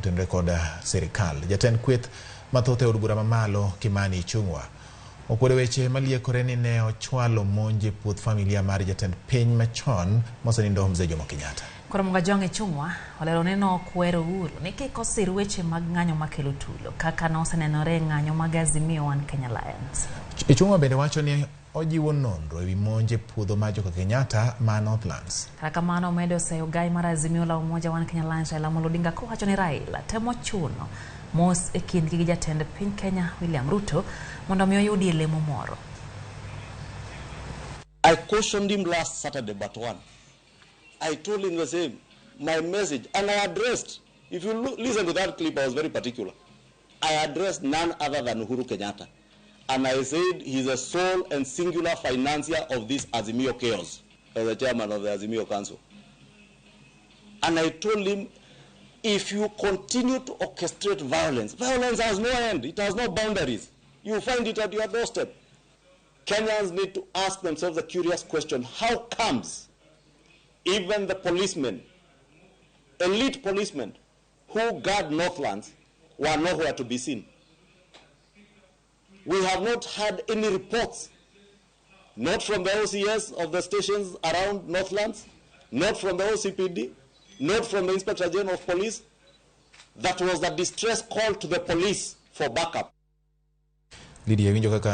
Motenore kod sirikal. Jatend kweth mathoth e od bura mamalo Kimani Ichung'wa okwedo weche maliekore ni ne ochwalo monj e puoth familia mar jatend piny machon mosenindo Mzee Jomo Kenyatta. Koro Karamoga Ichung'wa olero ni nokwero Uhuru ni kik osir weche mag ng'anyo makelo tulo kaka nosenenore e ng'anyo mag Azimio One Kenya Alliance. Ichung'wa bende wacho ni ojiwo nonro ewi monj e puodho mar joka Kenyatta ma Northlands. Kata kamano, omedo seyo gai mar Azimio la Umoja One Kenya Alliance Raila Amolo Odinga kowacho ni Raila temo chuno mos e kindgi gi jatend piny Kenya William Ruto mondo mi oyudie lemo moro. I cautioned him last Saturday, but one. I told him the same. My message, and I addressed, if you look, listen to that clip, I was very particular. I addressed none other than Uhuru Kenyatta. And I said he's a sole and singular financier of this Azimio chaos, as the chairman of the Azimio Council. And I told him, if you continue to orchestrate violence, violence has no end, it has no boundaries. You find it at your doorstep. Kenyans need to ask themselves a curious question: how comes even the policemen, elite policemen who guard Northlands, were nowhere to be seen? We have not had any reports, not from the OCS of the stations around Northlands, not from the OCPD, not from the Inspector General of Police. That was a distress call to the police for backup. Lydia, winjo kaka